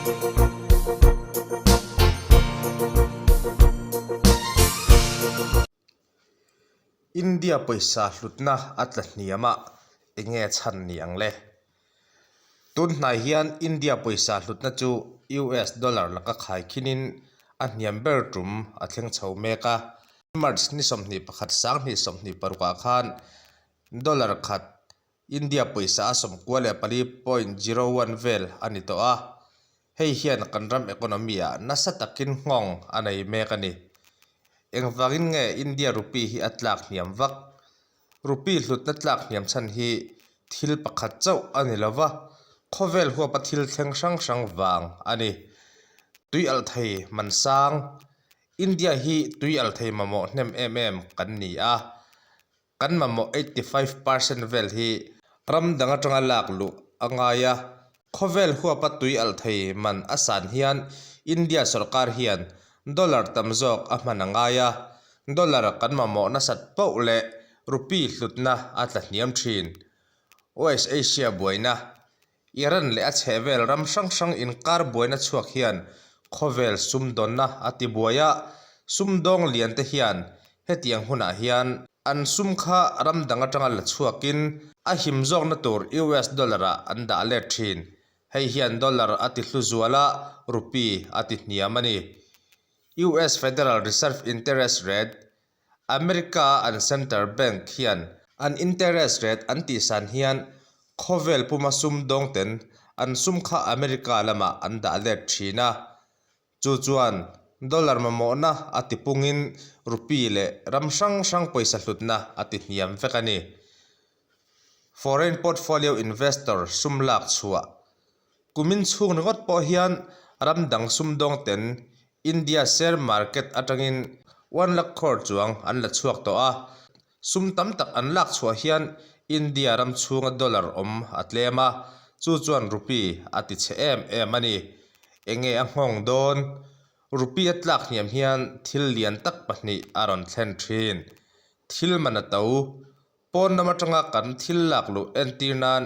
India pawisa hlutna a tla hniam a, enge chhan ni ang le? Tun hnai hian India pawisa hlutna chu US dollar laka khai khinin a hniam ber tum a thleng chho mek a. March ni 21 2026 ah khan dollar khat India pawisa a 94.01 vel a ni tawh a, hei hian kan ram economy ah nasa takin nghawng a nei mek a ni. Engvangin nge India rupee hi a tlak hniam vak? Rupee hlutna tlak hniam chhan hi thil pakhat chauh a ni lova, khawvel huapa thil thleng hrang hrang vang a ni. Tui alh thei man sang, India hi tui alh thei mamawh hnem em em kan ni a. Kan mamawh 85% vel hi ram dang atanga lak luh a ngai a, khawvel huapa tui alh thei man a san hian India sorkar hian dollar tam zawk a hman a ngai a, dollar kan mamawh nasat poh leh rupee hlutna a tla hniam thin. West Asia buaina Iran leh a chhehvel ram hrang hrang inkar buaina chhuak hian khawvel sumdawnna a ti buai a, sumdawng lian te hian hetiang hunah hian an sum kha ram dang atanga la chhuakin a him zawkna tur US dollar ah an dah let thin. Hei hian dollar a ti hlu zual a, rupee a ti hniam a ni. US Federal Reserve interest rate America an Centre Bank hian an interest rate an tihsan hian khawvel puma sumdawng ten an sum kha America lamah an dah let thin a, chu chuan dollar mamawhna a tipungin rupee leh ram hrang hrang pawisa hlutna a ti hniam vek a ni. Foreign portfolio investor sum lak chhuah Kumin chhung ringawt pawh hian ram dang sumdawng ten India share market atangin one lakh crore chuang an la chhuak tawh a, sum tam tak an lak chhuah hian India ram chhunga dollar awm a tlem a, chu chuan rupee a ti chhe em em a ni. Enge a nghawng dawn? Rupee a tlak hniam hian thil lian tak pahnih a rawn thlen thin. Thil man a to. Pawn lam atanga kan thil lak luh entir nan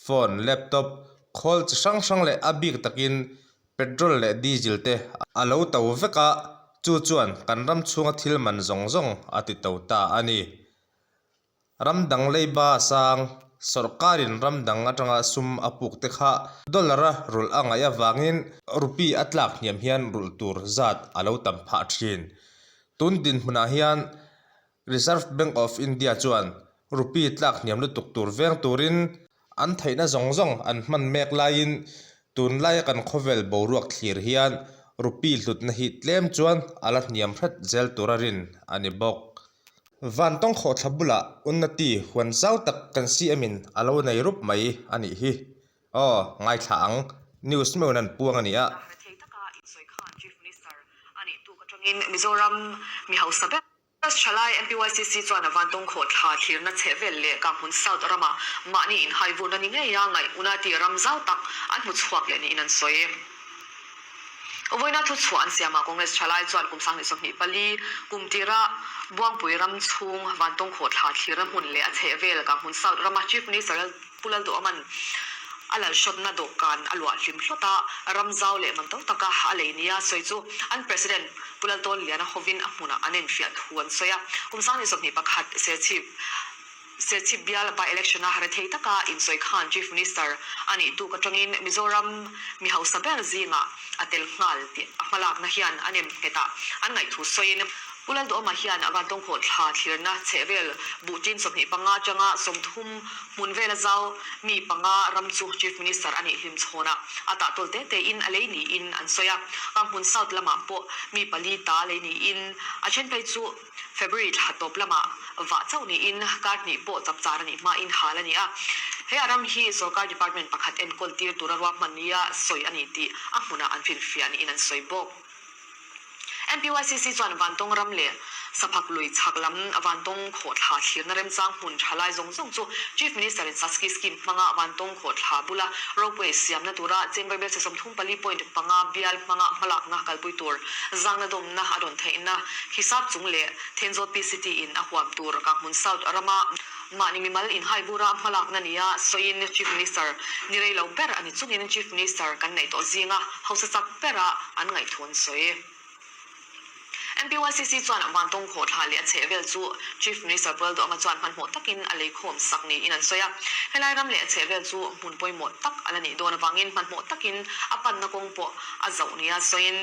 phone, laptop, khawl chi hrang hrang leh a bik takin petrol leh diesel te a lo to vek a, chu chuan kan ram chhunga thil man zawng zawng a ti to ta a ni. Ram dang leiba sang, sawrkarin ram dang atanga sum a puk te kha dollar a rulh a ngaih avangin rupee a tlak hniam hian rulh tur zat a lo tam phah thin. Tun dinhmunah hian Reserve Bank of India chuan rupee tlak hniam lutuk tur veng turin an theihna zawng zawng an hman mek laiin tunlaia kan khawvel boruak thlir hian rupee hlutna hi tlem chuan a la hniam hret zel tura rin a ni bawk. Vantawng khawhthla bulah Unnati huan zau tak kan CM-in a lo nei rup mai a nih hi. Aw, ngaithla ang. News meuhin an puang a ni a. Rethei taka insawi khan Chief Minister a nih tuk atangin Mizoram mi hausa ber Thalai MPYCC chuan a vantawng khawhthla thlirna chhehvel leh Kanghmun South ramah mahni inhaivurna ni ngeia ngaih Unati ram zau tak an hmu chhuak leh niin an sawi. Vawiina thuchhuah an siamah Congress Thalai chuan kum 2024 kum tira Buangpui ram chhung vantawng khawhthla thlirna hmun leh a chhehvel Kanghmun South rama Chief Minister Pu Lalduhawma'n a lalhrawtna dawhkan a luah hlim hlawt a, ram zau leh man to taka a lei nia sawi chu an President Pu Laltawnliana hovin a hmunah an enfiah thu an sawi a. Kum 2021 Serchhip Serchhip bial by-election-a rethei taka insawi khan Chief Minister a nih tuk atangin Mizoram mi hausa ber zingah a tel nghal tih a hmalakna hian a nem nghet a, an ngaihthu sawiin Pu Lalduhawma hian a vantawngkhawh thla thlirna chhehvel buhtin 25 atanga 30 Hmun vela zau mi panga ram chu Chief Minister a nih hlim chhawn a, a tah tawl te tein a lei niin an sawi a. Kanghmun South lamah pawh mi pali ta lei niin a then phei chu February thla tawp lamah vah chauh niin kar hnih pawh chapchar a nih hmain hal a ni a. He a ram hi sorkar department pakhat enkawl tir tura ruahman nia sawi a ni tih a hmunah an finfiah niin an sawi bawk. MPYCC chuan Vantawng ram leh Saphak lui chhak lam Vantawng khawhthla thlirna remchang hmun tha lai zawng zawng chu Chief Minister in Saski Scheme hmanga Vantawng khawhthla bula ropeway siamna tura Chamber Bill 34.5 bial hmanga hmalakna kalpui tur zangna dawmna a dawn theihna hisap chung leh Thenzawl PCT in a huam tur Kanghmun South rama. Mahni mimal inhaivura hmalakna nia sawiin Chief Minister ni rei lo ber a ni chungin Chief Minister kan neih tawh zinga hausa chak bera an ngaih thu an sawi. MPYCC chuan Vantawng khawhthla leh a chhehvel chu Chief Minister Pu Lalduhanga chuan hmanhmawh takin a leikhawm sak niin an sawi a. Helai ram leh a chhehvel chu hmun pawimawh tak a la nih dawn avangin hmanhmawh takin a panna kawng pawh a zauh nia sawiin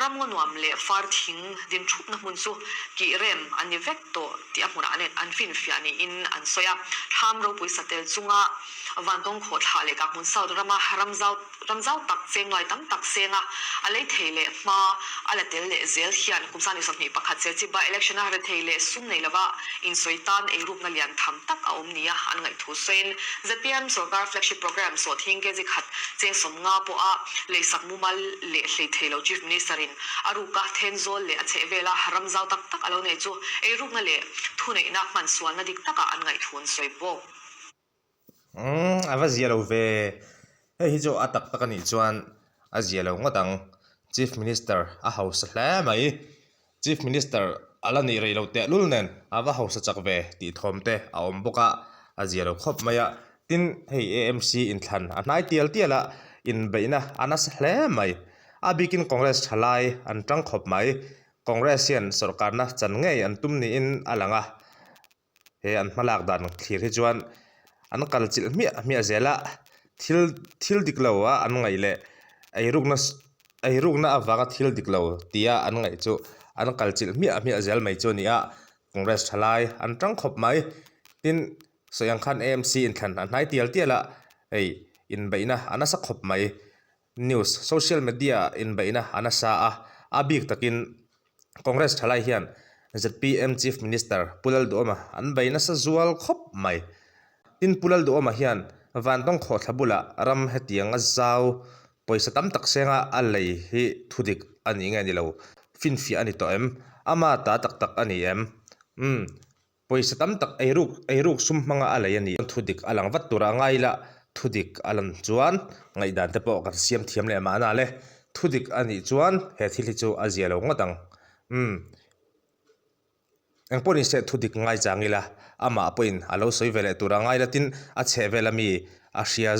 ramngaw nuam leh far thing din thupna hmun chu kih rem an ni vek tawh tih a hmunah an finfiah niin an sawi a. Thlam ropui satel chunga Vantawng khawhthla leh Kahmun South rama ramzau Ramzau tak cheng nuai tam tak senga a lei thei leh hma a la tel leh zel hian kum 21 Serchhip by election a rethei leh sum nei lova insawi tan eirukna lian tham tak a awm nia an ngaih thu sawiin zpm sorkar flagship programme sawhthing kg khat cheng 50 pawha leisak mumal leh hlei thei lo Chief Minister in a ruka Thenzawl leh a chhehvela ramzau tak tak a lo nei chu eirukna leh thuneihna hmansualna dik takah an ngaih thu an sawi bawk. Umm a va zia lo ve, hei hi chu a tak tak a nih chuan a zia lo ngawt ang, Chief Minister a hausa hle mai, Chief Minister a la nih rei lo tehlul nen a va hausa chak ve tih thawm te a awm bawk a, a zia lo khawp mai a, tin hei AMC inthlan a hnai tial tial a, inbeihna a nasa hle mai, a bikin Congress thalai an tang khawp mai, Congress hian sawrkarna chan ngei an tum niin a lang a. He an hmalak dan thlir hi chuan an kal chilh hmiah hmiah zel a, thil thil dik lo a an ngaih leh eirukna eirukna avanga thil dik lo tia an ngaih chu an kal chilh hmiah hmiah zel mai chu a ni a, Congress thalai an tang khawp mai. Tin, sawi ang khan AMC inthlan a hnai tial tial a, hei inbeihna a nasa khawp mai. News, Social media ah inbeihna a nasa a, a bik takin Congress thalai hian zpm Chief Minister Pu Lalduhawma an bei nasa zual khawp mai. Tin Pu Lalduhawma hian Vantawng khawhthla bulah ram hetiang a zau pawisa tam tak senga a lei hi thudik a nih nge ni lo, finfiah a ni tawh em? Ama ta tak tak a ni em? Umm. Pawisa tam tak eiruk eiruk sum hmanga a lei a ni. Thudik a lang vat tura ngai ila, thudik a lan chuan ngaihdan te pawh kan siam thiam leh mahna le. Thudik a nih chuan he thil hi chu a zia lo ngawt ang. Umm. Engpawh ni se thudik ngai chang ila, amah pawhin a lo sawi ve leh tura ngai la tin a chheh vel ami a hria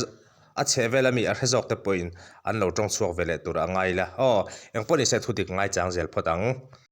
a chheh vel ami a hre zawk te pawhin an lo tawng chhuak ve leh tura ngai ila. Aw, engpawh ni se thudik ngai chang zel phawt ang.